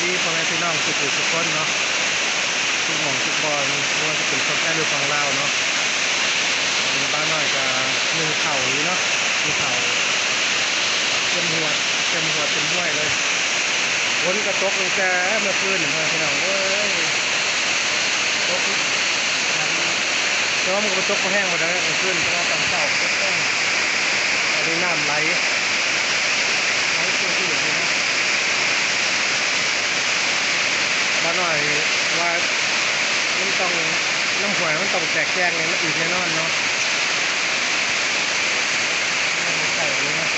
ດີພໍ່ແມ່ພີ່ນ້ອງທຸກຜູ້ທຸກຄົນເນາະ ທຸກໝ່ອງທຸກບ່ອນ ບໍ່ວ່າຈະເປັນຝັ່ງໄທ ຫຼື ຝັ່ງລາວເນາະ. ອັນນີ້ບ່າວນ້ອຍກໍຫິວເຂົ້າຢູ່ເນາະ ຫິວເຂົ້າເຕັມຫົວ ເຕັມຫົວເຕັມຫ້ວຍເລີຍ. ຝົນກໍຕົກຕັ້ງແຕ່ເມື່ອຄືນນີ້ ພໍ່ແມ່ພີ່ນ້ອງເອີຍ ຕົກ ແຕ່ວ່າມັນກໍບໍ່ຕົກບໍ່ແຮງປານໃດກາງຄືນ ແຕ່ວ່າຕອນເຊົ້າຕົກແຮງ ອັນນີ້ນ້ຳໄຫຼ ໄຫຼເຊືອກຢູ່ເນາະ. ບ່າວນ້ອຍວ່າມັນຕ້ອງ ນ້ຳຫ້ວຍມັນຕ້ອງແຕກແຈ້ງອີກແນ່ນອນເນາະ ມັນບໍ່ໃກ້ເລີຍເນາະ.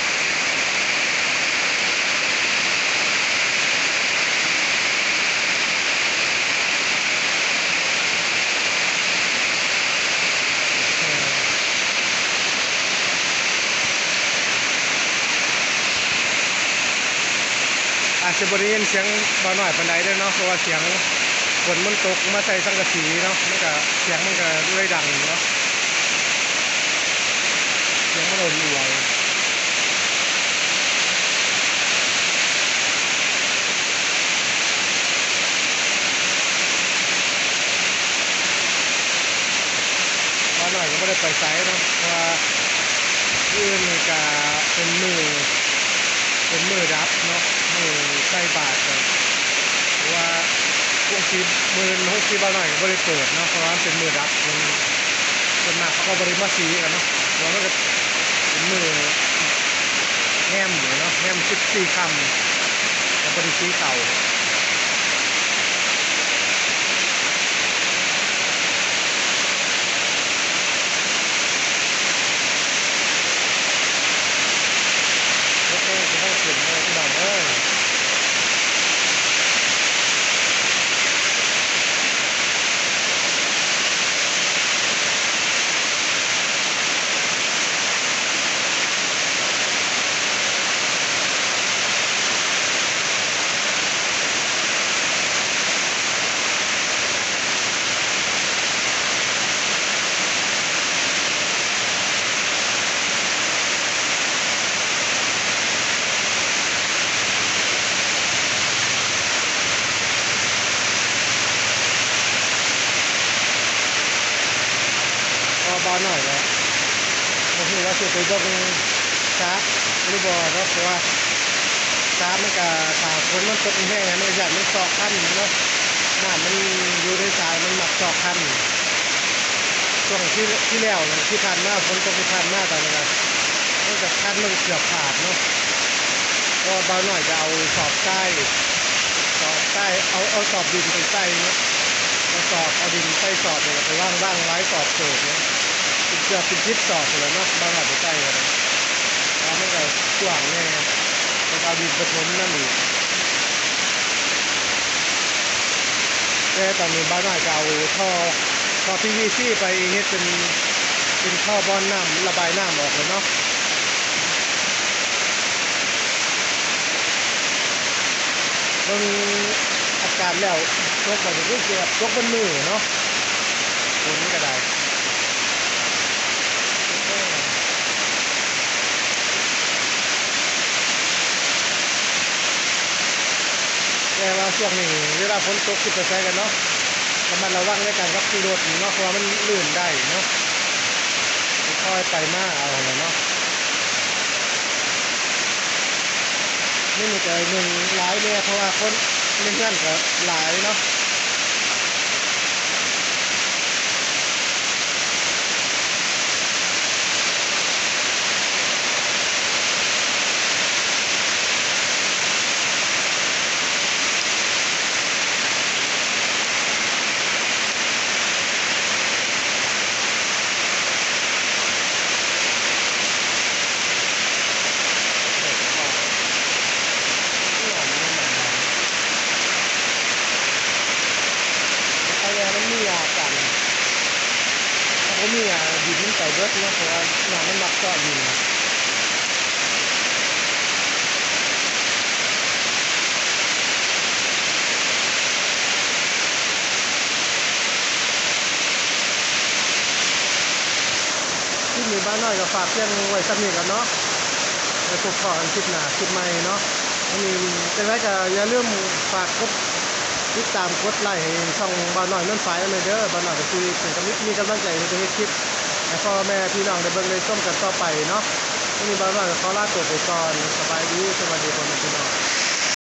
ອາດຈະບໍ່ໄດ້ຍິນສຽງບ່າວນ້ອຍປານໃດເດ້ເນາະ ເພາະວ່າສຽງຝົນມັນຕົກມາໃສ່ສັງກະສີເນາະ ມັນກະ ສຽງມັນກະເລີຍດັງເນາະ ສຽງມັນອຸ່ນອວຍ. ບ່າວນ້ອຍກໍບໍ່ໄດ້ໄປໃສເນາະ ເພາະວ່າມື້ອື່ນນີ້ກະເປັນມື້ ເປັນມື້ດັບເນາະ ມື້ໃສ່ບາດ ກໍຖືວ່າໂຮງສີ ມື້ອື່ນໂຮງສີບ່າວນ້ອຍກໍບໍ່ໄດ້ເປີດເນາະ ເພາະວ່າມັນເປັນມື້ດັບ ເພິ່ນ ສ່ວນມາກເຂົາກໍບໍ່ໄດ້ມາສີກັນເນາະ ເພາະວ່າມັນກໍເປັນມື້ແຮມຢູ່ເນາະ ແຮມສິບສີ່ຄ່ຳ ກໍບໍ່ໄດ້ສີເຂົ້າ. ໂອເຄ ຊິເຂົ້າຂຶ້ນເດີພີ່ນ້ອງເອີຍ. ກໍບ່າວນ້ອຍແຫຼະ ບໍ່ຮູ້ວ່າຊິໄປເບິ່ງສະ ຫຼືບໍ່ເນາະ ເພາະວ່າສະມັນກະ ຖ້າຝົນມັນຕົກແຮງໆ ມັນກະຢ້ານມັນຊອກຄັນເນາະ ນ້ຳມັນຢູ່ໃນສາຍມັນມັກຊອກຄັນ. ຊ່ວງທີ່ ທີ່ແລ້ວນະ ທີ່ຜ່ານມາ ຝົນຕົກທີ່ຜ່ານມາ ຕອນນັ້ນນະ ມັນກະຄັນ ມັນກະເກືອບຂາດເນາະ ເພາະວ່າບ່າວນ້ອຍກະເອົາສອບຊາຍ ສອບຊາຍ ເອົາ ເອົາສອບດິນໄປໃສ່ເນາະ ເອົາສອບ ເອົາດິນໃສ່ສອບ ແລ້ວກໍໄປວາງ ວາງຫຼາຍສອບເຕີບເນາະ ເກືອບເປັນສິບສອບພຸ້ນແຫຼະເນາະ ບ່າວນ້ອຍໄປໃສ່ກໍໄດ້ ແລ້ວມັນກໍກວ້າງແດ່ ແລ້ວກໍເອົາດິນໄປຖົມນຳອີກ. ແຕ່ຕອນນີ້ບ່າວນ້ອຍກໍເອົາທໍ່ ທໍ່ ພີວີຊີ ໄປເຮັດເປັນ ເປັນທໍ່ບ່ອນນ້ຳ ລະບາຍນ້ຳອອກແລ້ວເນາະ. ເບິ່ງອາກາດແລ້ວ ຕົກບັດນີ້ຄືຊິແບບຕົກເບິດມື້ເນາະ ຝົນກໍໄດ້. ແຕ່ວ່າຊ່ວງນີ້ເວລາຝົນຕົກຊິໄປໃສກັນເນາະ ລະມັດລະວັງໃນການຂັບຂີ່ລົດນີ້ເນາະ ເພາະວ່າມັນລື່ນໄດ້ເນາະ ຄ່ອຍໄປມາເອົາຫັ້ນແຫຼະເນາະ. ມື້ນີ້ກໍໜຶ່ງຫຼາຍແດ່ ເພາະວ່າຄົນໃນເຮືອນກໍຫຼາຍເນາະ. ເພາະວ່າມັນມີຫຍ້າກັນ ຖ້າບໍ່ມີຫຍ້າ ດິນມັນໄປເບິດເນາະ ເພາະວ່ານ້ຳມັນມັກເຈາະດິນ. ຄລິບນີ້ບ່າວນ້ອຍກໍຝາກພຽງໄວ້ສ່ຳນີ້ກ່ອນເນາະ ໄວ້ພົບພໍ້ກັນຄລິບໜ້າ ຄລິບໃໝ່ເນາະ. ອັນນີ້ຈັ່ງໃດກໍຢ່າລືມຝາກກົດຕິດຕາມ ກົດໄລໃຫ້ຊ່ອງບ່າວນ້ອຍນວນຝາຍນຳແດ່ເດີ. ບ່າວນ້ອຍກໍຊິເປັນກຳລັງ ມີກຳລັງໃຈທີ່ຈະເຮັດຄລິບໃຫ້ພໍ່ແມ່ພີ່ນ້ອງໄດ້ເບິ່ງໄດ້ຊົມກັນຕໍ່ໄປເນາະ. ມື້ນີ້ບ່າວນ້ອຍກໍຂໍລາຕົວໄປກ່ອນ. ສະບາຍດີ ສະຫວັດດີພໍ່ແມ່ພີ່ນ້ອງ.